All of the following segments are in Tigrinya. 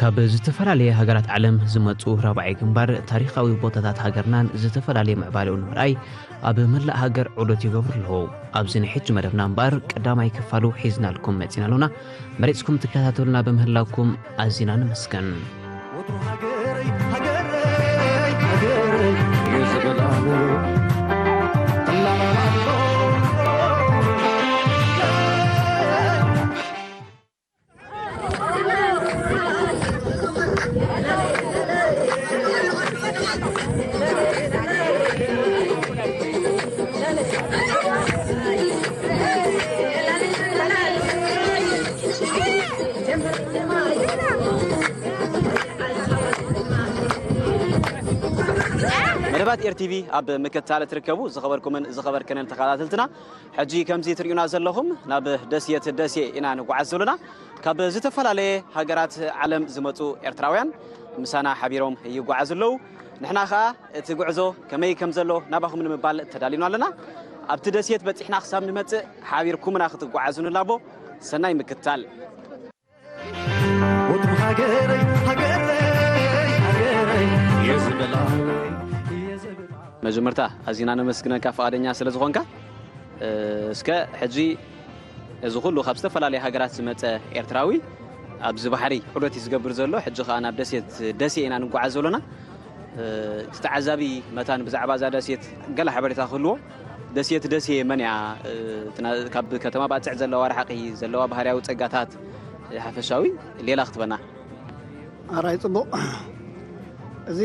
ካብ ዝተፈላለየ ሃገራት ዓለም ዝመጹ ራብዓይ ግንባር ታሪኻዊ ቦታታት ሃገርናን ዝተፈላለየ ምዕባለኡ ንምርኣይ ኣብ መላእ ሃገር ዑደት ይገብሩ ኣለዉ። ኣብዚ ናይ ሕጂ መደብና እምበኣር ቀዳማይ ክፋሉ ሒዝናልኩም መጺና ኣሎና። መሪጽኩም ትከታተሉና ብምህላውኩም ኣዚና ነመስግን። ወትሩ ሃገረይ፣ ሃገረይ፣ ሃገረይ እዩ ዝብል ኣሎ። መደባት ኤር ቲ ቪ ኣብ ምክትታል ትርከቡ ዝኸበርኩምን ዝኸበርክንን ተኸታተልትና፣ ሕጂ ከምዚ ትርእዩና ዘለኹም ናብ ደሴት ደሴ ኢና ንጓዓዝ ዘሎና። ካብ ዝተፈላለየ ሃገራት ዓለም ዝመጹ ኤርትራውያን ምሳና ሓቢሮም ይጓዓዙ ኣለዉ። ንሕና ኸኣ እቲ ጉዕዞ ከመይ ከም ዘሎ ናባኹም ንምባል ተዳሊና ኣለና። ኣብቲ ደሴት በጺሕና ክሳብ ንመጽእ ሓቢርኩምና ክትጓዓዙ ንላቦ። ሰናይ ምክትታል። ወትሩ ሃገረይ፣ ሃገረይ፣ ሃገረይ እየ ዝብል። መጀመርታ ኣዚና ነመስግነካ ፍቓደኛ ስለ ዝኾንካ። እ፣ እስከ ሕጂ እዚ ኩሉ ካብ ዝተፈላለየ ሃገራት ዝመጸ ኤርትራዊ ኣብዚ ባሕሪ ዑደት እዩ ዝገብር ዘሎ። ሕጂ ኸኣ ናብ ደሴት ደሴ ኢና ንጓዓዝ ዘሎና። እ፣ እቲ ተዓዛቢ መታን ብዛዕባ እዛ ደሴት ገለ ሓበሬታ ክህልዎ፣ ደሴት ደሴ መን እያ? እ፣ እቲ ና-፣ ካብ ከተማ ባጽዕ ዘለዋ ርሓቒ ዘለዋ ባህርያዊ ጸጋታት፣ እ፣ ሓፈሻዊ ሌላ ክትበና። ኣራይ ጽቡቕ። እዚ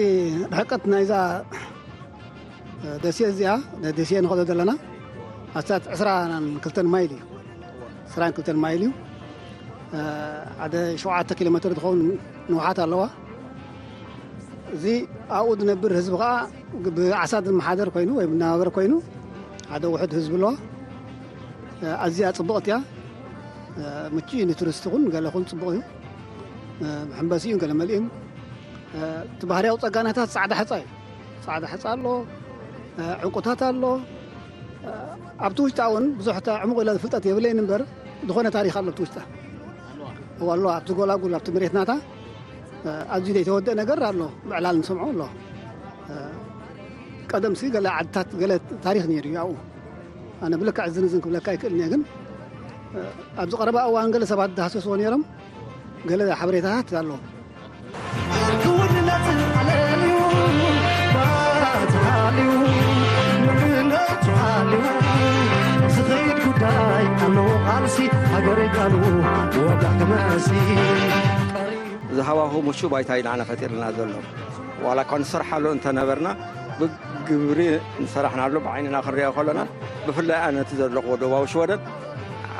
ርሕቀት ናይዛ ደሴ እዚኣ፣ ደሴ ንኸዶ ዘለና ኣስታት ዕስራን ክልተን ማይል እዩ። ዕስራን ክልተን ማይል እዩ። ሓደ ሸውዓተ ኪሎ ሜትር ዝኸውን ንውሓት ኣለዋ። እዚ ኣብኡ ዝነብር ህዝቢ ኸዓ ብዓሳ ዝመሓደር ኮይኑ ወይ ዝነባበር ኮይኑ ሓደ ውሑድ ህዝቢ ኣለዋ። ኣዝያ ጽብቕቲ እያ። ምቹእ እዩ ንቱሪስት ኹን ገለ ኹን ጽቡቕ እዩ። መሐንበሲ እዩ ገለ መሊኡ። እቲ ባህርያዊ ጸጋናታት ጻዕዳ ሕጻ እዩ። ጻዕዳ ሕጻ ኣሎ፣ ዕንቁታት ኣሎ። ኣብቲ ውሽጣ እውን ብዙሕ ዕሙቕ ኢለ ፍልጠት የብለይን እምበር ዝኾነ ታሪኽ ኣሎ ኣብቲ ውሽጣ። እዋ ኣሎ ኣብቲ ጎላጉል ኣብቲ መሬት ናታ ኣዝዩ ዘይተወደአ ነገር ኣሎ፣ ብዕላል ንሰምዖ ኣሎ። ቀደምሲ ገለ ዓድታት ገለ ታሪኽ ነይሩ እዩ ኣብኡ። ኣነ ብልክዕ እዝን እዝን ክብለካ ኣይክእልን እየ፣ ግን ኣብዚ ቀረባ እዋን ገለ ሰባት ዝዳህሰስዎ ነይሮም፣ ገለ ሓበሬታታት ኣሎ። ክውንነት ኣለልዩ፣ ባት ሃልዩ፣ ምንነት ሃልዩ፣ ዝኸይድ ጉዳይ ኣሎ ቃልሲ፣ ሃገረይ ቃሉ ወጋሕ ክመሲ። እዚ ሃዋሁ ምቹእ ባይታ እዩ ንዓና ፈጢርልና ዘሎ። ዋላ እኳ ንሰርሓሉ እንተነበርና፣ ብግብሪ ንሰራሕናሉ ብዓይንና ክንሪኦ ከለና፣ ብፍላይ ኣነ እቲ ዘለኹዎ ደቡባዊ ሽወደን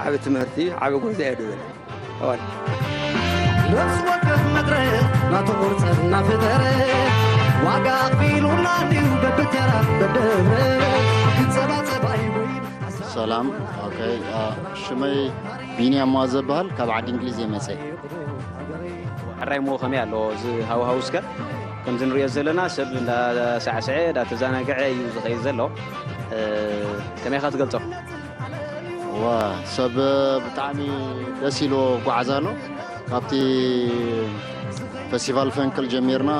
ዓቢ ትምህርቲ፣ ዓቢ ጉዕዞ እየ ድብል። እወን። ነፍሲ ወከፍ መድረኽ ናቱ ቅርጽ እናፈጠረ፣ ዋጋ ኣኽፊሉና ድዩ በብተራ በብህብረት? ክንጸባጸብ ኣይቦይን። ሰላም፣ ኦኬ፣ አ፣ ሽመይ ቢንያም ሙዓዝ ዝበሃል፣ ካብ ዓዲ እንግሊዝ እየ መጸ። ሕራይ እሞ ከመይ ኣሎ እዚ ሃዋህው? እስከ ከምዚ ንሪኦ ዘለና ሰብ እንዳሳዕስዐ እንዳተዘናግዐ እዩ ዝኸይድ ዘሎ። እ፣ ከመይ ኢኻ ትገልጾ? ዋ፣ ሰብ ብጣዕሚ ደስ ኢልዎ ይጓዓዝ ኣሎ። ካብቲ ፈስቲቫል ፈንቅል ጀሚርና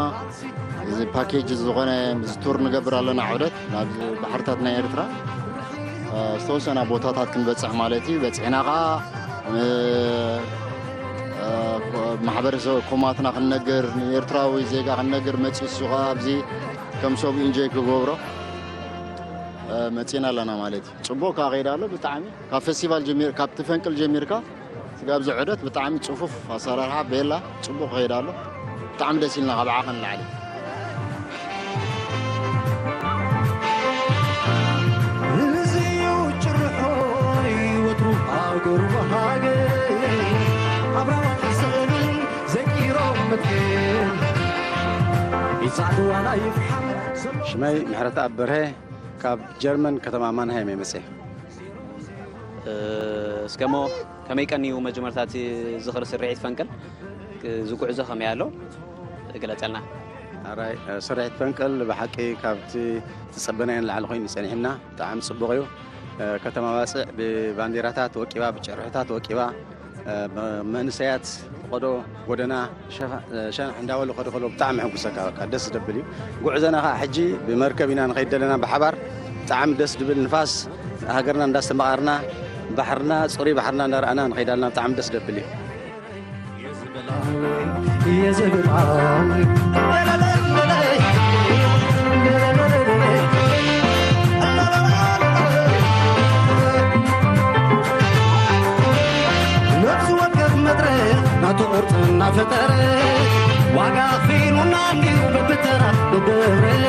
እዚ ፓኬጅ ዝኾነ እዚ ቱር ንገብር ኣለና፣ ዑደት ናብ ባሕርታት ናይ ኤርትራ፣ እ፣ ዝተወሰና ቦታታት ክንበጽሕ ማለት እዩ። በጺሕና ኸዓ፣ እ፣ እ፣ ማሕበረሰብ ኮማትና ክንነግር፣ ንኤርትራዊ ዜጋ ክንነግር፣ መጺኡ እሱ ኸዓ ኣብዚ ከም ሰብ ኢንጆይ ክገብሮ፣ እ፣ መጺእና ኣለና ማለት እዩ። ጽቡቕ ከኣ ከይዳ ኣሎ ብጣዕሚ። ካብ ፈስቲቫል ጀሚር-፣ ካብቲ ፈንቅል ጀሚርካ ስጋብ ዝዕደት ብጣዕሚ ጽፉፍ ኣሰራርሓ ቤላ ጽቡቕ ከይዳ ኣሎ። ብጣዕሚ ደስ ኢልና ካብ ዓቐን ንላዕሊ። እዚ እዩ ጭርሖይ ወትሩ ሃገሩ ሃገር ኣብራዋት ይስእሉ ዘይቂሮም መትከል ይጻዕዱ ዋላ ይፍሓም። ሽመይ ምሕረተኣብ በርሀ ካብ ጀርመን ከተማ ማንሃይም እየ መጽየ። እ፣ እስከ እሞ ከመይ ቀንዩ መጀመርታ እቲ ዝኽሪ ስርሒት ፈንቅል? እዚ ጉዕዞ ከመይ ኣሎ? ግለጸልና። ኣራይ፣ እ፣ ስርሒት ፈንቅል ብሓቂ ካብቲ ዝጸበናዮ ንላዕሊ ኮይኑ ጸኒሕና። ብጣዕሚ ጽቡቕ እዩ። እ፣ ከተማ ባጽዕ ብባንዲራታት ወቂባ፣ ብጭርሖታት ወቂባ፣ እ፣ ብ-፣ መንእሰያት ከዶ ጎደና ሸፋ-፣ ሸናሕ እንዳበሉ ከዶ ከሎ ብጣዕሚ ሕጉሰካ፣ በቃ ደስ ደብል እዩ። ጉዕዞና ከዓ ሕጂ ብመርከብ ኢና ንኸይድ ዘለና ብሓባር። ብጣዕሚ ደስ ድብል ንፋስ ሃገርና እንዳስተማቐርና፣ ባሕርና፣ ጽሩይ ባሕርና እንዳረኣና ንኸይድ ኣለና። ብጣዕሚ ደስ ደብል እዩ። ነፍሲ ወከፍ መድረኽ ናቱ ቅርጺ እናፈጠረ ዋጋ ኣኽፊሉና እንዲሁ በብተራ በብህብረት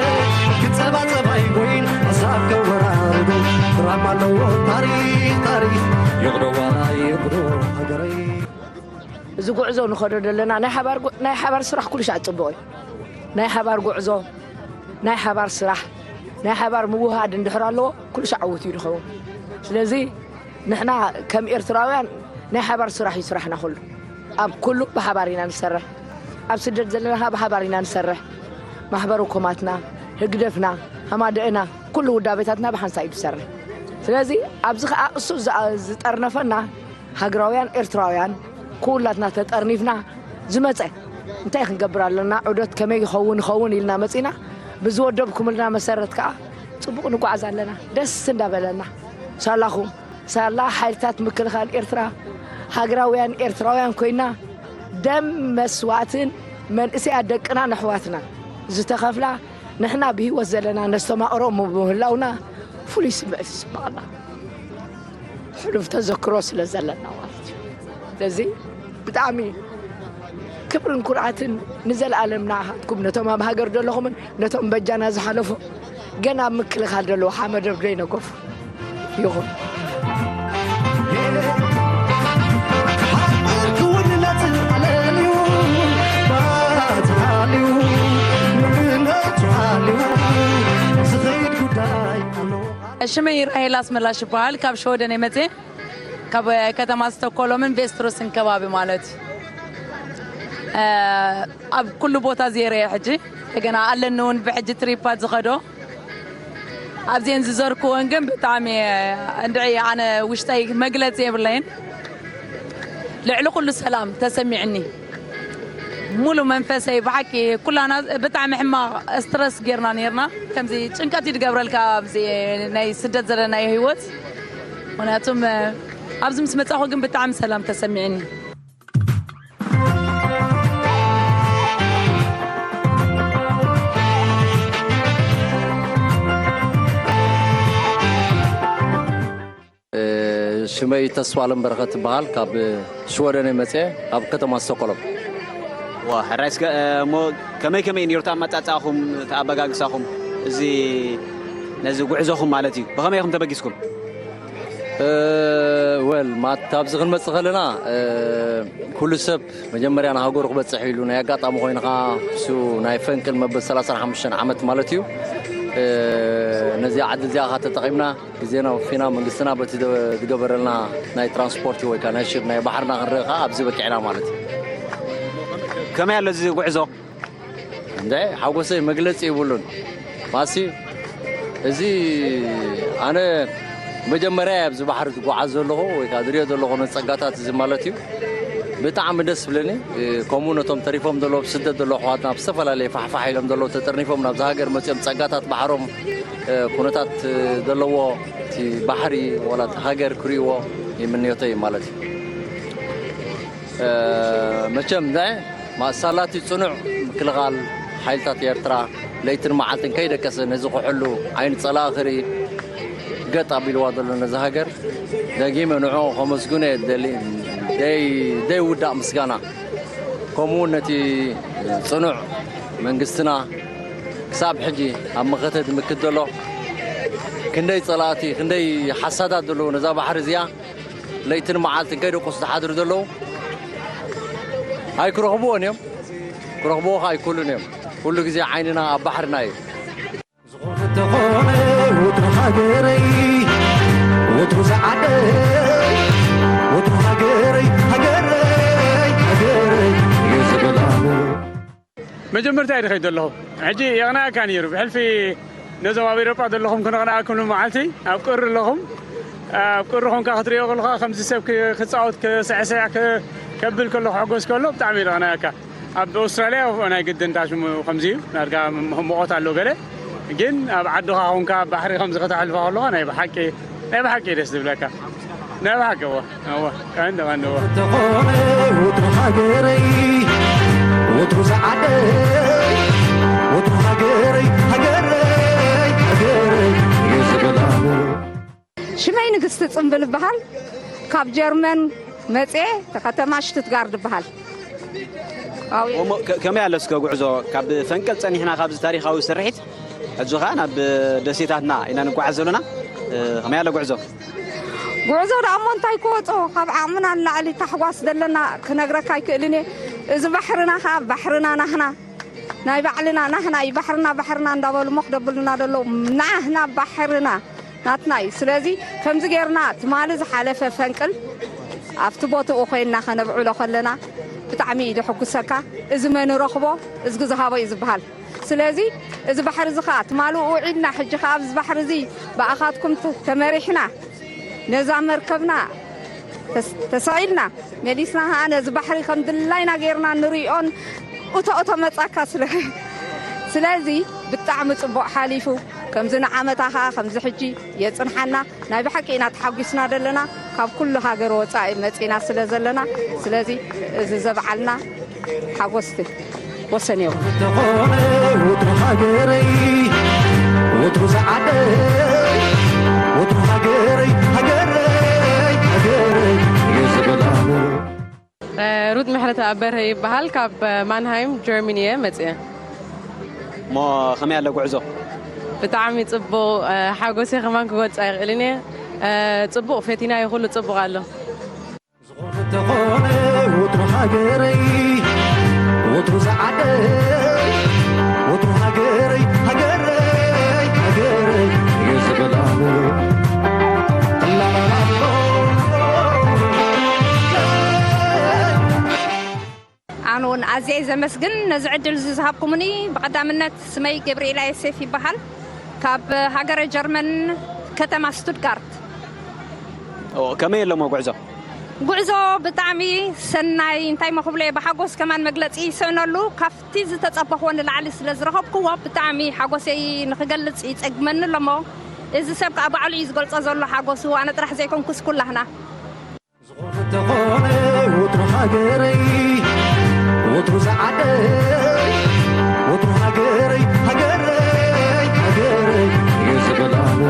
ክጸባጸብ ኣይጎይን ሓሳብ ከወራርዶ ድራማ ኣለዎ ታሪኽ ታሪኽ ይቕዶ ዋላ ይቕዶ ሃገረይ። እዚ ጉዕዞ ንኸዶ ዘለና ናይ ሓባር ጉ- ናይ ሓባር ስራሕ ኩሉ ሻዕ ጽቡቕ እዩ። ናይ ሓባር ጉዕዞ ናይ ሓባር ስራሕ ናይ ሓባር ምውህሃድ እንድሕር ኣለዎ ኩሉ ሻዕ ዕዉት እዩ ዝኸውን። ስለዚ ንሕና ከም ኤርትራውያን ናይ ሓባር ስራሕ እዩ ስራሕና ኩሉ። ኣብ ኩሉ ብሓባር ኢና ንሰርሕ። ኣብ ስደት ዘለና ከዓ ብሓባር ኢና ንሰርሕ። ማሕበረ ኮማትና፣ ህግደፍና፣ ሃማደእና ኩሉ ውዳቤታትና ብሓንሳእ እዩ ዝሰርሕ። ስለዚ ኣብዚ ከዓ እሱ ዝኣ- ዝጠርነፈና ሃገራውያን ኤርትራውያን ኩላትና ተጠርኒፍና ዝመፀ እንታይ ክንገብር ኣለና፣ ዑደት ከመይ ይኸውን ይኸውን ኢልና መፂና ብዝወደብኩምልና መሰረት ከዓ ፅቡቕ ንጓዓዝ ኣለና። ደስ እንዳበለና ሳላኹም ሳላ ሓይልታት ምክልኻል ኤርትራ ሃገራውያን ኤርትራውያን ኮይና ደም መስዋእትን መንእሰያት ደቅናን ኣሕዋትናን ዝተኸፍላ ንሕና ብህይወት ዘለና ነስተማቕሮ እሞ ብምህላውና ፍሉይ ስምዒት ይስምዓና። ሕሉፍ ተዘክሮ ስለ ዘለና ማለት እዩ። ስለዚ ብጣዕሚ ክብርን ኩርዓትን ንዘለኣለም ንዓኻትኩም ነቶም ኣብ ሃገር ዘለኹምን ነቶም በጃና ዝሓለፉ ገና ኣብ ምክልኻል ዘለዉ ሓመድ ኣብ ዘይነገፉ ይኹን። ሽመይ ራሄል ኣስመላሽ ይበሃል። ካብ ሸወደን እየ መፅየ። ካብ ከተማ ስቶኮሎምን ቬስትሮስን ከባቢ ማለት እዩ። ኣብ ኩሉ ቦታ ዜረ እየ ሕጂ። እንደገና ኣለኒ እውን ብሕጂ ትሪፓት ዝኸዶ ኣብዚአን ዝዘርክወን ግን ብጣዕሚ እንድዒ ኣነ ውሽጠይ መግለፂ የብለይን። ልዕሊ ኩሉ ሰላም ተሰሚዕኒ። ሙሉ መንፈሰይ ብሓቂ ኩላና ብጣዕሚ ሕማቕ ስትረስ ጌርና ኔርና። ከምዚ ጭንቀት እዩ ዝገብረልካ ኣብዚ ናይ ስደት ዘለናዮ ህይወት። ምክንያቱም ኣብዚ ምስ መጻኹ ግን ብጣዕሚ ሰላም ተሰሚዕኒ። ሽመይ ተስፋለም በረኸት ትበሃል። ካብ ሽወደን እየ መፅየ፣ ካብ ከተማ ስቶኮሎም። ዋ ሕራይ እስከ እሞ ከመይ ከመይ ነይሩ ኣመፃፅኣኹም ተኣበጋግሳኹም እዚ ነዚ ጉዕዞኹም ማለት እዩ ብኸመይ ኢኹም ተበጊስኩም? ወል ማት ኣብዚ ክንመፅእ ከለና ኩሉ ሰብ መጀመርያ ንሃገሩ ክበፅሕ ኢሉ ናይ ኣጋጣሚ ኮይንኻ እሱ ናይ ፈንቅል መበል ሰላሳን ሓሙሽተን ዓመት ማለት እዩ። ነዚኣ ዓዲ እዚኣ ካ ተጠቒምና ግዜና ወፊና መንግስትና በቲ ዝገበረልና ናይ ትራንስፖርት ወይ ከዓ ናይ ሽር ናይ ባሕርና ክንርኢ ከዓ ኣብዚ በቂዕና ማለት እዩ። ከመይ ኣሎ እዚ ጉዕዞ? እንደ ሓጎሰይ መግለፂ ይብሉን ማሲ እዚ ኣነ መጀመርያ ኣብዚ ባሕሪ ዝጓዓዝ ዘለኹ ወይ ከዓ ዝሪኦ ዘለኹ ነፀጋታት እዚ ማለት እዩ። ብጣዕሚ ደስ ብለኒ። ከምኡ ነቶም ተሪፎም ዘለዉ ኣብ ስደት ዘለዉ ኣሕዋትና ኣብ ዝተፈላለየ ፋሕፋሕ ኢሎም ዘለዉ ተጠርኒፎም ናብዚ ሃገር መፅኦም ፀጋታት ባሕሮም ኩነታት ዘለዎ እቲ ባሕሪ ዋላ እቲ ሃገር ክርእይዎ ይምንዮተይ ማለት እዩ። መቸም ማእሳላቲ ፅኑዕ ምክልኻል ሓይልታት ኤርትራ ለይትን መዓልትን ከይደቀሰ ነዚ ኩሕሉ ዓይኒ ፀላኢ ክርኢ ገጥ ኣቢልዋ ዘሎ ነዚ ሃገር ደጊመ ንዕኡ ከመስግኖ እየ ዝደሊ። ደይ ደይውዳእ ምስጋና ከምኡ እውን ነቲ ፅኑዕ መንግስትና ክሳብ ሕጂ ኣብ መኸተ ዝምክት ዘሎ ክንደይ ፀላእቲ ክንደይ ሓሳዳት ዘለዉ ነዛ ባሕሪ እዚኣ ለይትን መዓልትን ከይደቆሱ ዝሓድሩ ዘለዉ ኣይክረኽብዎን እዮም። ክረኽብዎ ከዓ ኣይክእሉን እዮም። ኩሉ ግዜ ዓይንና ኣብ ባሕርና እዩ። ዝኾነ ተኾነ ወትሩ ሃገረይ ወትሩ ዝዓደይ ወትሩ ሃገረይ ሃገረይ ሃገረይ እዩ ዝብል ኣነ። መጀመርታ እየ ድኸይድ ዘለኹ። ሕጂ የቕንኣካ ነይሩ። ብሕልፊ ነዞም ኣብ ኤውሮጳ ዘለኹም ክነቕንኣኩም መዓልቲ ኣብ ቁሪ ኣለኹም። ኣብ ቁሪ ኾንካ ክትሪኦ ከለኻ ከምዚ ሰብ ክ- ክጻወት ክስዕስዕ ክ- ከብል ከሎ ክሕጎስ ከሎ ብጣዕሚ እዩ ዝቐናየካ። ኣብ ኣውስትራልያ ናይ ግድን እታ ሽሙ ከምዚ እዩ፣ ዳርጋ ሙቐት ኣሎ ገለ፣ ግን ኣብ ዓድኻ ኮንካ ኣብ ባሕሪ ከምዚ ከተሕልፋ ከለኻ ናይ ብሓቂ፣ ናይ ብሓቂ እዩ ደስ ዝብለካ። ናይ ብሓቂ እወ፣ እወ፣ ቀንዲ ቀንዲ እወ። እንተኾነ ወትሩ ሃገረይ፣ ወትሩ ዝዓደይ፣ ወትሩ ሃገረይ፣ ሃገረይ፣ ሃገረይ እዩ ዝብል ኣነ። ሽመይ ንግስቲ ጽምብል እበሃል። ካብ ጀርመን መጽኤ፣ ከተማ ሽቱትጋርድ እበሃል። ኣው እሞ ከ-፣ ከመይ ኣሎ እስከ ጉዕዞ? ካብ ፈንቅል ጸኒሕና ካብዚ ታሪኻዊ ስርሒት፣ ሕጂ ኸኣ ናብ ደሴታትና ኢና ንጓዓዝ ዘሎና። እ፣ ከመይ ኣሎ ጉዕዞ? ጉዕዞ ደኣ እሞ እንታይ ክወጾ፣ ካብ ዓቕምና ንላዕሊ ታሕጓስ ዘለና ክነግረካ ኣይክእልን እየ። እዚ ባሕርና ኸኣ ባሕርና ናህና፣ ናይ ባዕልና ናህና እዩ። ባሕርና ባሕርና እንዳበሉ እሞ ክደብሉና ዘለዉ፣ ናህና ባሕርና ናትና እዩ። ስለዚ ከምዚ ጌርና ትማሊ ዝሓለፈ ፈንቅል ኣብቲ ቦትኡ ኮይንና ከነብዕሎ ከለና ብጣዕሚ እዩ ዘሐጉሰካ። እዚ መን ረኽቦ፣ እዝጊ ዝሃቦ እዩ ዝበሃል። ስለዚ እዚ ባሕሪ እዚ ኸኣ ትማሊ ውዒልና፣ ሕጂ ኸኣ ኣብዚ ባሕሪ እዚ ብኣኻትኩም ተ-፣ ተመሪሕና፣ ነዛ መርከብና ተስ-፣ ተሳኢልና፣ መሊስና ኸኣ ነዚ ባሕሪ ከም ድላይና ጌርና ንርእዮን እቶ እቶ መጻካ ስለ-፣ ስለዚ ብጣዕሚ ጽቡቕ ሓሊፉ። ከምዚ ንዓመታ ኸኣ ከምዚ ሕጂ የጽንሓና። ናይ ብሓቂ ኢና ተሓጒስና ዘለና፣ ካብ ኩሉ ሃገር ወጻኢ መጺና ስለ ዘለና። ስለዚ እዚ ዘበዓልና ሓጎስቲ ወሰን የብሉን። እንተኾነ ወትሩ ሃገረይ፣ ወትሩ ዝዓደይ፣ ወትሩ ሃገረይ፣ ሃገረይ፣ ሃገረይ እዩ ዝብል ኣነ። እ፣ ሩት ምሕረተኣብ በርሀ ይበሃል። ካብ ማንሃይም ጀርመኒ እየ መጽየ። እሞ ከመይ ኣሎ ጉዕዞ? ብጣዕሚ ጽቡቕ፣ እ፣ ሓጎሰይ ከማን ክገልጾ ኣይኽእልን እየ። እ፣ ጽቡቕ ፈቲናዮ፣ ኩሉ ጽቡቕ ኣሎ። ዝኾነ እንተኾነ ወትሩ ሃገረይ፣ ወትሩ ዝዓደይ፣ ወትሩ ሃገረይ፣ ሃገረይ፣ ሃገረይ እዩ ዝብል ኣነ። ኣነ እውን ኣዝየ ዘመስግን ነዚ ዕድል እዚ ዝሃብኩምኒ። ብቐዳምነት ስመይ ገብርኤላ ዮሴፍ ይበሃል። ካብ ሃገረ ጀርመን ከተማ ስቱትጋርት። ኦ፣ ከመይ ኣለሞ ጉዕዞ? ጉዕዞ ብጣዕሚ ሰናይ፣ እንታይ እሞ ክብሎ እየ፣ ብሓጎስ ከማን መግለጺ ይስእነሉ። ካብቲ ዝተጸበኽዎ ንላዕሊ ስለ ዝረኸብክዎ ብጣዕሚ ሓጎሰይ ንኽገልጽ ይጸግመኒ ኣለሞ። እዚ ሰብ ከኣ ባዕሉ እዩ ዝገልጾ ዘሎ ሓጎሱ፣ ኣነ ጥራሕ ዘይኮንኩስ ኩላህና። ዝኾነ እንተኾነ ወትሩ ሃገረይ፣ ወትሩ ዝዓደይ፣ ወትሩ ሃገረይ፣ ሃገረይ፣ ሃገረይ እዩ ዝብል ኣነ።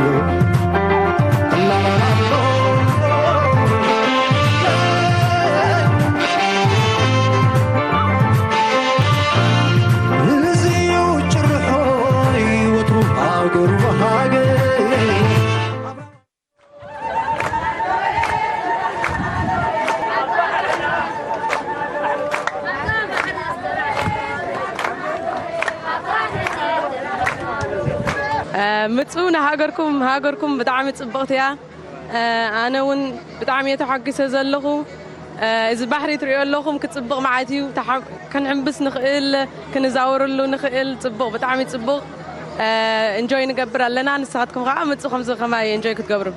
እዚ እዩ ጭርሖይ ወትሩ ሃገሩ ሃገረይ። እ፣ ምጹ ንሃገርኩም፣ ሃገርኩም ብጣዕሚ ጽብቕቲ እያ። እ፣ ኣነ እውን ብጣዕሚ እየ ተሓጒሰ ዘለኹ። እ፣ እዚ ባሕሪ ትሪኦ ኣለኹም ክጽብቕ መዓት እዩ። ተሓ-፣ ክንሕምብስ ንኽእል፣ ክንዛወረሉ ንኽእል። ጽቡቕ፣ ብጣዕሚ ጽቡቕ። እ፣ ኢንጆይ ንገብር ኣለና። ንስኻትኩም ከዓ ምጹ ከምዚ ከማይ ኢንጆይ ክትገብሩ።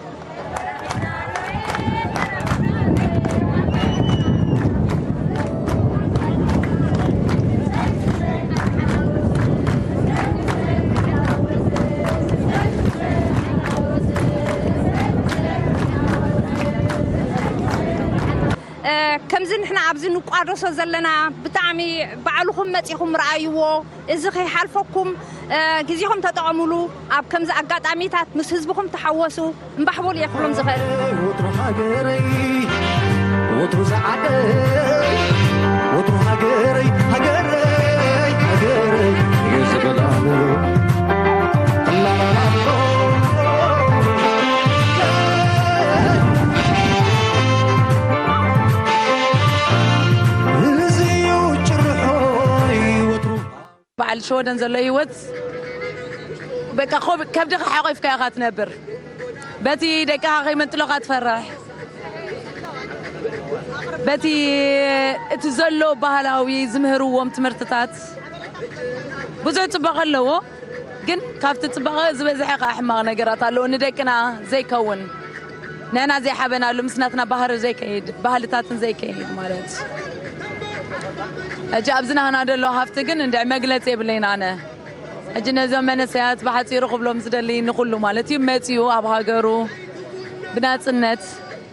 እ፣ ከምዚ ንሕና ኣብዚ ንቋደሶ ዘለና ብጣዕሚ ባዕልኹም መጺኹም ረኣይዎ። እዚ ከይሓልፈኩም፣ እ፣ ግዜኹም ተጠቐሙሉ። ኣብ ከምዚ ኣጋጣሚታት ምስ ህዝብኹም ተሓወሱ፣ እምባሕ በሉ እየ ክብሎም ዝኽእል። ወትሩ ሃገረይ፣ ወትሩ ዝዓደይ፣ ወትሩ ሃገረይ፣ ሃገረይ፣ ሃገረይ እዩ ዝብል ኣነ። እዚ እዩ ጭርሖይ ወትሩ። በዓል ሸወደን ዘሎ ህይወት በቃ ኮብ-፣ ከብድኻ ሓቆፍካ ኢኻ ትነብር። በቲ ደቅኻ ከይመንጥሎኻ ትፈርሕ። በቲ እቲ ዘሎ ባህላዊ ዝምህርዎም ትምህርትታት ብዙሕ ጽባቐ ኣለዎ፣ ግን ካብቲ ጽባቐ ዝበዝሐ ከኣ ሕማቕ ነገራት ኣለዎ። ንደቅና ዘይከውን፣ ንሕና ዘይሓበናሉ፣ ምስ ናትና ባህሪ ዘይከይድ፣ ባህልታትን ዘይከይድ ማለት። ሕጂ ኣብዚ ናህና ዘሎ ሃፍቲ ግን እንድዒ መግለጺ የብለይን ኣነ። ሕጂ ነዞም መነሰያት ብሓጺሩ ክብሎም ዝደሊ ንኹሉ ማለት እዩ፣ መጺኡ ኣብ ሃገሩ ብናጽነት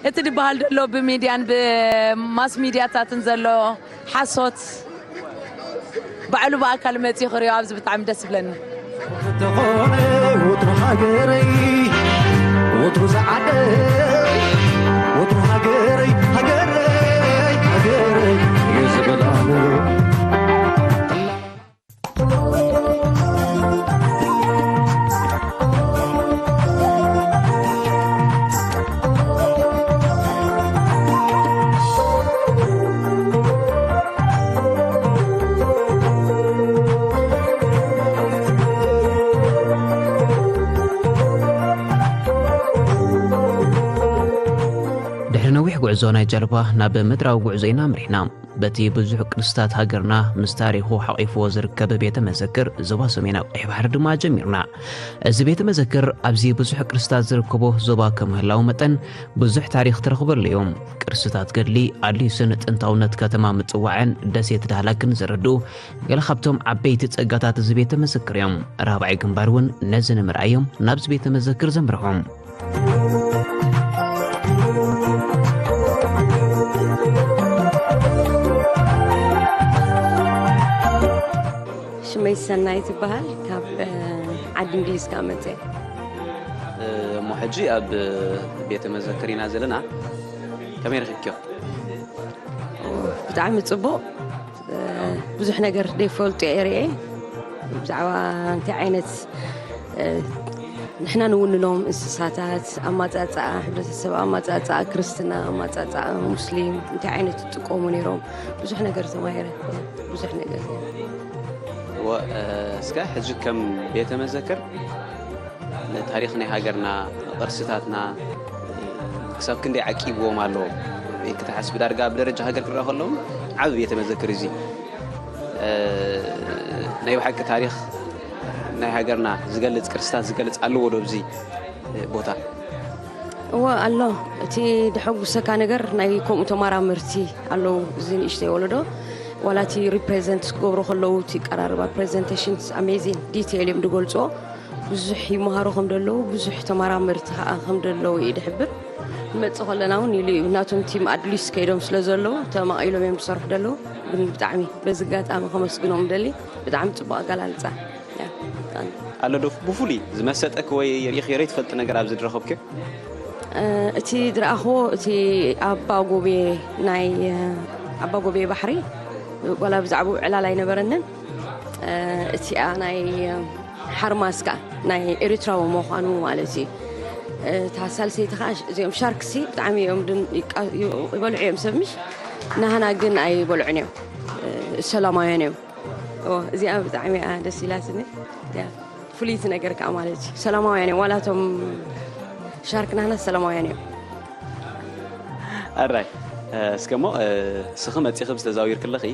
እቲ ዝበሃል ዘሎ ብሚድያን ብማስ ሚድያታትን ዘሎ ሓሶት ባዕሉ ብኣካል መጺኡ ክሪኦ ኣብዚ ብጣዕሚ ደስ ይብለኒ። ተኾነ ወትሩ ሃገረይ፣ ወትሩ ዝዓደይ፣ ወትሩ ሃገረይ፣ ሃገረይ፣ ሃገረይ እዩ ዝብላሉ። ድሕሪ ነዊሕ ጉዕዞ ናይ ጃልባ ናብ ምድራዊ ጉዕዞ ኢና ኣምሪሕና። በቲ ብዙሕ ቅርስታት ሃገርና ምስ ታሪኹ ሓቒፍዎ ዝርከብ ቤተ መዘክር ዞባ ሰሜናዊ ቀይሕ ባሕሪ ድማ ጀሚርና። እዚ ቤተ መዘክር ኣብዚ ብዙሕ ቅርስታት ዝርከቦ ዞባ ከም ምህላው መጠን ብዙሕ ታሪኽ ትረኽበሉ እዩ። ቅርስታት ገድሊ ኣድሊስን ጥንታውነት ከተማ ምጽዋዕን ደሴት ዳህላክን ዘረድኡ ገለ ካብቶም ዓበይቲ ጸጋታት እዚ ቤተ መዘክር እዮም። ራብዓይ ግንባር እውን ነዚ ንምርኣይ እዮም ናብዚ ቤተ መዘክር ዘምርሑ። ሽመይ ሰናይ ትበሃል፣ ካብ ዓዲ እንግሊዝ ካብ መፅእ። እሞ ሕጂ ኣብ ቤተ መዘክር ኢና ዘለና። ከመይ ረኺብክዮ? ብጣዕሚ ፅቡቕ። ብዙሕ ነገር ዘይፈልጡ እየ ርእየ። ብዛዕባ እንታይ ዓይነት ንሕና ንውንኖም እንስሳታት ኣማፃፃኣ፣ ሕብረተሰብ ኣማፃፃኣ፣ ክርስትና ኣማፃፃኣ፣ ሙስሊም እንታይ ዓይነት ይጥቀሙ ነይሮም፣ ብዙሕ ነገር ተማሂረ። ብዙሕ ነገር። እወ፣ እስከ ሕጂ ከም ቤተ መዘክር ንታሪኽ ናይ ሃገርና፣ ቅርስታትና ክሳብ ክንደይ ዓቂብዎም ኣሎ ክትሓስብ፣ ዳርጋ ብደረጃ ሃገር ክረኣ ከለዉ ዓቢ ቤተ መዘክር እዚ። ናይ ብሓቂ ታሪኽ ናይ ሃገርና ዝገልጽ፣ ቅርስታት ዝገልጽ ኣለዎ ዶ ኣብዚ ቦታ? እወ ኣሎ። እቲ ደሐጉሰካ ነገር ናይ ከምኡ ተመራመርቲ ኣለዉ። እዚ ንእሽተይ ወለዶ ዋላ እቲ ሪፕሬዘንት ክገብሩ ከለዉ እቲ ቀራርባ ፕሬዘንቴሽን ኣሜዚን ዲቴይል እዮም ዝገልጽዎ። ብዙሕ ይመሃሩ ከም ዘለዉ፣ ብዙሕ ተመራመርቲ ከኣ ከም ዘለዉ እዩ ዝሕብር። ንመጽእ ከለና እውን ኢሉ እዩ። ናቶም ቲም ኣድሊስ ከይዶም ስለ ዘለዉ ተማቒሎም እዮም ዝሰርሑ ዘለዉ። ግን ብጣዕሚ በዚ ኣጋጣሚ ከመስግኖም ደሊ። ብጣዕሚ ጽቡቕ ኣገላልጻ። ያ፣ ብጣዕሚ። ኣሎ ዶ ብፍሉይ ዝመሰጠኪ ወይ ርኢኺ ዘይትፈልጢ ነገር ኣብዚ ዝረኸብክዮ? እ፣ እቲ ዝረኣኽዎ፣ እቲ ኣባ ጎቤ ናይ፣ እ፣ ኣባ ጎቤ ባሕሪ፣ ዋላ ብዛዕባኡ ዕላል ኣይነበረንን። እ፣ እቲኣ ናይ፣ እ፣ ሓርማዝ ከኣ ናይ ኤሪትራዊ ምዃኑ ማለት እዩ። እ፣ እታ ሳልሰይቲ ከኣ፣ እዚኦም ሻርክሲ ብጣዕሚ እዮም ድን-፣ ይቃ-፣ ዩ-፣ ይበልዑ እዮም ሰብ ምሽ፣ ናህና ግን ኣይበልዑን እዮም። እ፣ ሰላማውያን እዮም። ኦ፣ እዚኣ ብጣዕሚ እያ ደስ ኢላትኒ። ያ፣ ፍልይቲ ነገር ከኣ ማለት እዩ። ሰላማውያን እዮም። ዋላ እቶም ሻርክ ናህና ሰላማውያን እዮም። ኣራይ፣ እ፣ እስከ እሞ፣ እ፣ እስኺ መጺኺ ምስ ተዛዊርኪ ኣለኺ፣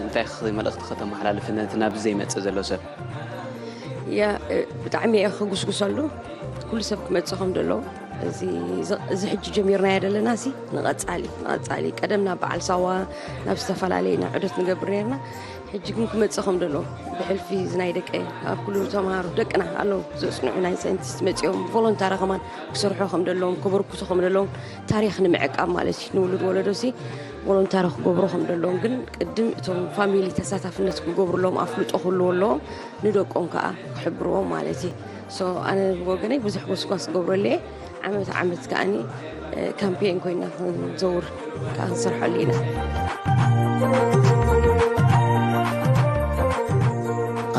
እንታይ ኸ መልእኽቲ ከተመሓላልፊ ነቲ ናብዚ ዘይመጽእ ዘሎ ሰብ? ያ፣ እ፣ ብጣዕሚ እየ ክጉስጉሰሉ። ኩሉ ሰብ ክመጽእ ከም ዘለዎ። እዚ፣ እዚ፣ እዚ ሕጂ ጀሚርናዮ ዘለና ሲ ንቐጻሊ፣ ንቐጻሊ። ቀደም ናብ በዓል ሳዋ፣ ናብ ዝተፈላለዩ ናብ ዑደት ንገብር ነርና። ሕጂ ግን ክመጽእ ከም ዘለዎ ብሕልፊ እዚ ናይ ደቀ ኣብ ኩሉ ተምሃሮ ደቅና ኣለዉ ዘጽንዑ ናይ ሳይንቲስት መጺኦም ቮሎንታሪ ከማን ክሰርሑ ከም ዘለዎም፣ ከበርክቱ ከም ዘለዎም፣ ታሪኽ ንምዕቃብ ማለት እዩ። ንውሉድ ወለዶ ሲ ቮሎንታሪ ክገብሩ ከም ዘለዎም፣ ግን ቅድም እቶም ፋሚሊ ተሳታፍነት ክገብሩሎም፣ ኣፍልጦ ክህልዎ ኣለዎም፣ ንደቆም ከኣ ክሕብርዎም ማለት እዩ። ሶ ኣነ ብወገነይ ብዙሕ ጎስጓስ ክገብረሉ እየ። ዓመት ዓመት ከኣኒ፣ እ፣ ካምፔን ኮይና ክንዘውር ከኣ ክንሰርሐሉ ኢና።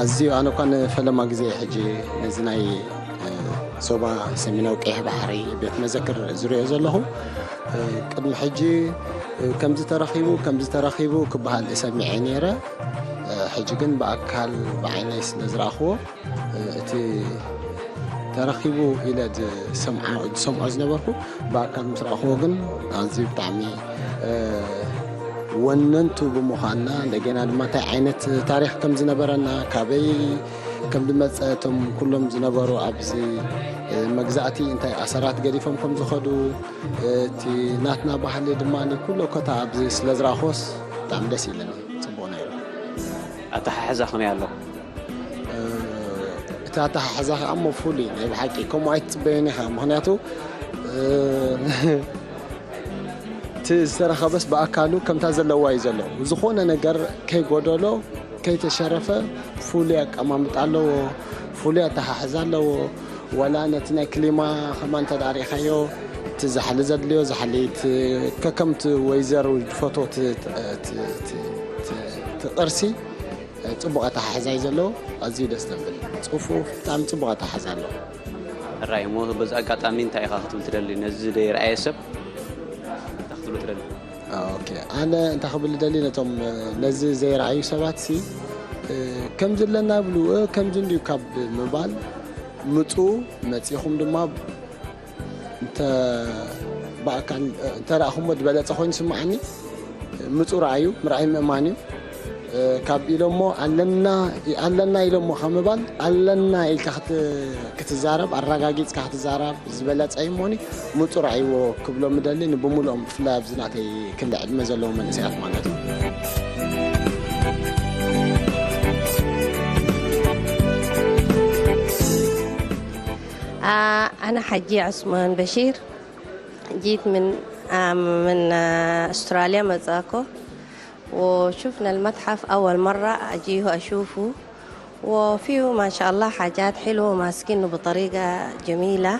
ኣዝዩ ኣነ እኳ ንፈለማ ግዜ ሕጂ ነዚ ናይ፣ እ፣ ዞባ ሰሜናዊ ቀይሕ ባሕሪ ቤት መዘክር ዝሪኦ ዘለኹ፣ እ፣ ቅድሚ ሕጂ፣ እ፣ ከምዚ ተረኺቡ፣ ከምዚ ተረኺቡ ክበሃል እሰምዐ ነይረ። እ፣ ሕጂ ግን ብኣካል ብዓይነይ ስለ ዝረኣኽዎ፣ እ፣ እቲ ተረኺቡ ኢለ ዝሰምዓ-፣ ዝሰምዖ ዝነበርኩ ብኣካል ምስ ረኣኽዎ ግን ኣዝዩ ብጣዕሚ፣ እ፣ ወነንቱ ብምዃንና፣ እንደገና ድማ እንታይ ዓይነት ታሪኽ ከም ዝነበረና፣ ካበይ ከም ዝመጸ፣ እቶም ኩሎም ዝነበሩ ኣብዚ፣ እ፣ መግዛእቲ እንታይ ኣሰራት ገዲፎም ከም ዝኸዱ፣ እቲ ናትና ባህሊ ድማ ኩሎ ኮታ ኣብዚ ስለ ዝረኣኽዎስ ብጣዕሚ ደስ ኢለኒ። ጽቡቕ። ኣተሓሕዛ ከመይ ኣሎ? እቲ ኣተሓሕዛ ከዓ እሞ ፍሉይ ናይ ብሓቂ ከምኡ ኣይትፅበዮን ኢኻ። ምክንያቱ እቲ ዝተረኸበስ ብኣካሉ ከምታ ዘለዋ እዩ ዘሎ። ዝኾነ ነገር ከይጎደሎ ከይተሸረፈ ፍሉይ ኣቀማምጣ ኣለዎ፣ ፍሉይ ኣተሓሕዛ ኣለዎ። ዋላ ነቲ ናይ ክሊማ ከማ እንተ ርኢኻዮ እቲ ዛሕሊ ዘድልዮ ዛሕሊ፣ እቲ ከከምቲ ወይዘር ዝፈትዎ እቲ ቅርሲ ፅቡቕ ኣተሓሕዛ እዩ ዘለዎ። ኣዝዩ ደስ ዘብል ፅፉፍ ብጣዕሚ ፅቡቕ ኣተሓሕዛ ኣለዎ። ሕራይ እሞ በዚ ኣጋጣሚ እንታይ ኢኻ ክትብል ትደሊ ነዚ ዘይረኣየ ሰብ እንታይ ክትብሎ ትደሊ? ኦኬ፣ ኣነ እንታይ ክብል ደሊ ነቶም ነዚ ዘይረኣዩ ሰባት ሲ ከምዚ ኣለና ብሉ ከምዚ እንድዩ ካብ ምባል ምፁ መፂኹም ድማ እንተ ብኣካል እንተ ረኣኹሞ ዝበለፀ ኮይኑ ስምዓኒ። ምፁ ረኣዩ ምርኣይ ምእማን እዩ። ካብ ኢሎሞ ኣለና ኣለና ኢሎሞ ካብ ምባል ኣለና ኢልካ ክትዛረብ ኣረጋጊፅካ ክትዛረብ ዝበለፀ እዩ እሞኒ። ምፁ ረኣይዎ ክብሎ ምደሊ ንብሙሉኦም ብፍላይ ኣብዚ ናተይ ክሊ ዕድመ ዘለዎም መንእሰያት ማለት እዩ። آه، أنا حجي عثمان بشير. جيت من آه، من آه، أستراليا مزاكو. وشفنا المتحف أول مرة أجيه أشوفه. وفيه ما شاء الله حاجات حلوة وماسكينه بطريقة جميلة.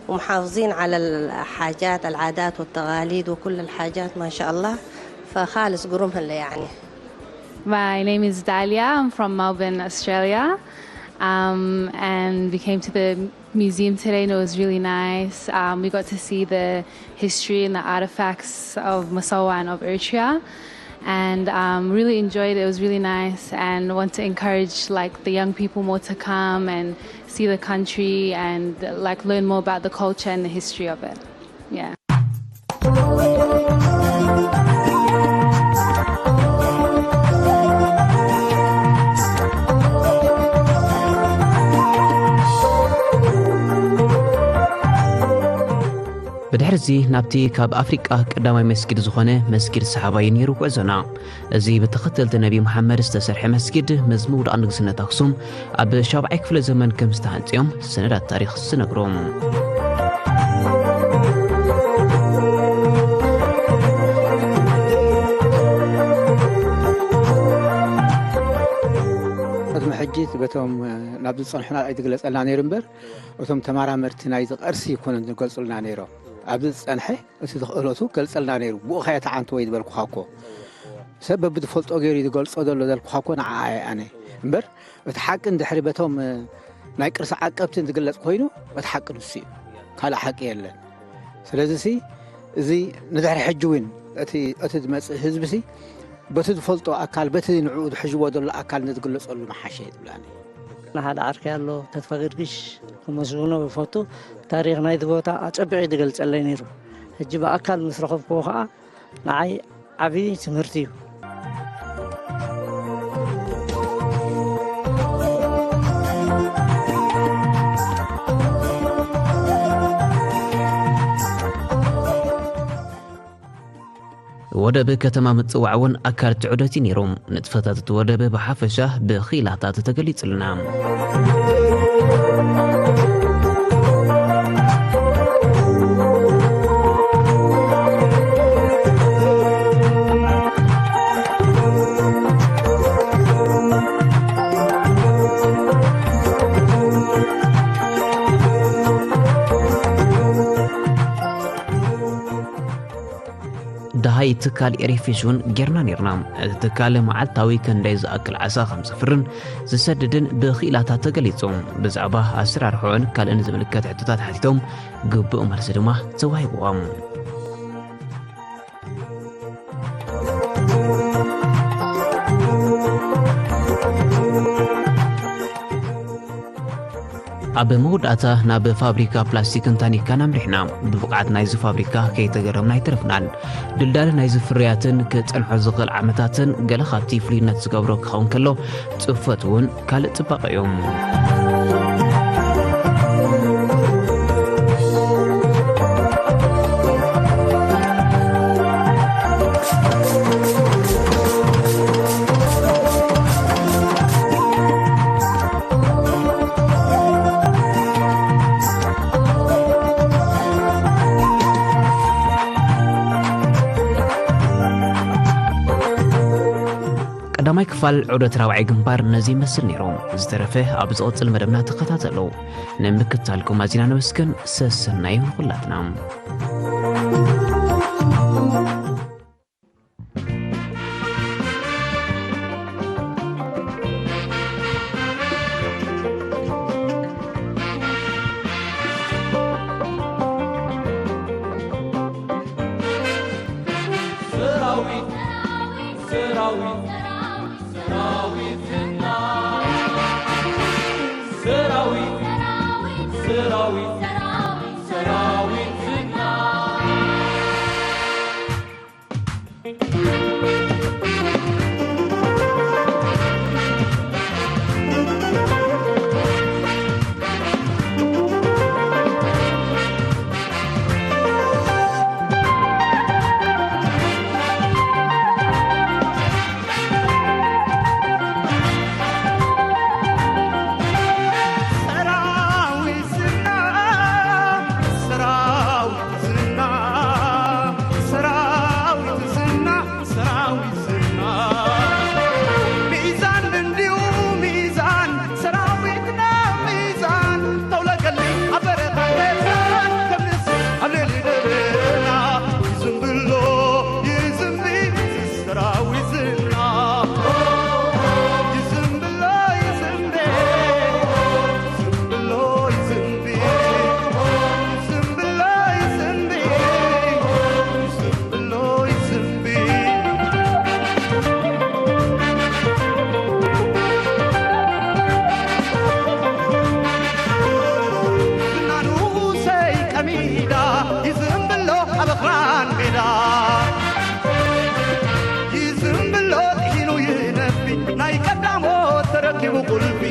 ومحافظين على الحاجات العادات والتقاليد وكل الحاجات ما شاء الله. فخالص قرومهن يعني. My name is Dalia. I'm from Melbourne, Australia. Um, and we came to the museum today and it was really nice. Um, we got to see the history and the artifacts of Masawa and of Eritrea. And um, really enjoyed it. It was really nice and want to encourage like the young people more to come and see the country and like learn more about the culture and the history of it. Yeah. ብድሕርዚ ናብቲ ካብ ኣፍሪቃ ቀዳማይ መስጊድ ዝኾነ መስጊድ ሰሓባ እዩ ነይሩ ጉዕዞና። እዚ ብተኸተልቲ ነቢ መሓመድ ዝተሰርሐ መስጊድ ምስ ምውዳቕ ንግስነት ኣክሱም ኣብ ሻብዓይ ክፍለ ዘመን ከም ዝተሃንጽዮም ሰነዳት ታሪኽ ዝነግሩ። ቅድሚ ሕጂ በቶም ናብ ዝጸንሑና ኣይትግለጸልና ነይሩ እምበር እቶም ተመራመርቲ ናይዚ ቅርሲ ይኮኑ ዝገልጹልና ነይሮም። ኣብዚ ዝጸንሐ እቲ ዝኽእለቱ ገልጸልና ነይሩ። ብኡ ኸየ ተዓንትዎ ይዝበልኩኻ እኮ ሰብ በብዝፈልጦ ገይሩ እዩ ዝገልጾ ዘሎ ዘልኩኻ እኮ ንዓኣ እየ ኣነ እምበር እቲ ሓቂ እንድሕሪ በቶም ናይ ቅርሲ ዓቀብትን ዝግለጽ ኮይኑ እቲ ሓቂ ንሱ እዩ። ካልእ ሓቂ የለን። ስለዚ ሲ እዚ ንድሕሪ ሕጂ እውን እቲ እቲ ዝመጽእ ህዝቢ ሲ በቲ ዝፈልጦ ኣካል በቲ ንዕኡ ዝሕዝዎ ዘሎ ኣካል ንዝግለጸሉ መሓሸ ይብላኒ። ንሓደ ዓርከይ ኣሎ ተስፋ ገርግሽ ክመስግኖ ይፈቱ። ታሪኽ ናይዚ ቦታ ኣጸቢቑ እዩ ዝገልጸለይ ነይሩ። ሕጂ ብኣካል ምስ ረኸብክዎ ኸዓ ንዓይ ዓብዪ ትምህርቲ እዩ። ወደብ ከተማ ምጽዋዕ እውን ኣካል እቲ ዑደት እዩ ነይሩ። ንጥፈታት እቲ ወደብ ብሓፈሻ ብኽኢላታት ተገሊጹልና። ደሃይ ትካል ኤሪፊሽ እውን ጌርና ነይርና። እቲ ትካል መዓልታዊ ክንደይ ዝኣክል ዓሳ ከም ዘፍርን ዝሰድድን ብኽኢላታት ተገሊጹ። ብዛዕባ ኣሰራርሕኦን ካልእን ዝምልከት ሕቶታት ሓቲቶም ግቡእ መልሲ ድማ ተዋሂብዎም። ኣብ መወዳእታ ናብ ፋብሪካ ፕላስቲክን ታኒካን ኣምሪሕና። ብብቕዓት ናይዚ ፋብሪካ ከይተገረምና ኣይተረፍናን። ድልዳለ ናይዚ ፍርያትን ክጸንሖ ዝኽእል ዓመታትን ገለ ካብቲ ፍሉይነት ዝገብሮ ክኸውን ከሎ፣ ጽፈቱ እውን ካልእ ጽባቐ እዩ። ማይ ክፋል ዑደት ራብዓይ ግንባር ነዚ ይመስል ነይሩ። ዝተረፈ ኣብ ዝቕጽል መደብና ተኸታተሉ። ንምክትታልኩም ኣዚና ነመስግን። ሰሰናዩ ንኹላትና። ሰራዊት፣ ሰራዊት፣ ሰራዊትና፣ ሰራዊት፣ ሰራዊት፣ ሰራዊትና። ሰራዊት ዝና፣ ሰራዊት ዝና፣ ሰራዊት ዝና፣ ሰራዊት ዝና። ሚዛን እንዲሁ ሚዛን፣ ሰራዊትና ሚዛን። ተውለቀሊ ኣብ በረኻ ገዛን፣ ከም ንስር ኣብ ልዕሊ ደበና። ይዝምብሎ ይዝምቢ፣ ሰራዊትና ይዝምብሎ ይዝምቢ፣ ይዝምብሎ ይዝምቢ፣ ይዝምብሎ ይዝምቢ፣ ይዝምብሎ ይዝምቢ። ዝና ንኡሰይ ቀሚዳ ይዝምብሎ ኣብ ኣኽራን ሜዳ። ይዝምብሎ ጥሒኑ ይነቢ ናይ ቀዳሞት ተረኪቡ ቁልፊ።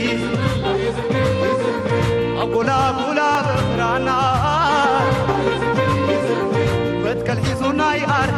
ኣጎላጉላ ብኽራና መትከል ሒዙ ናይ ኣር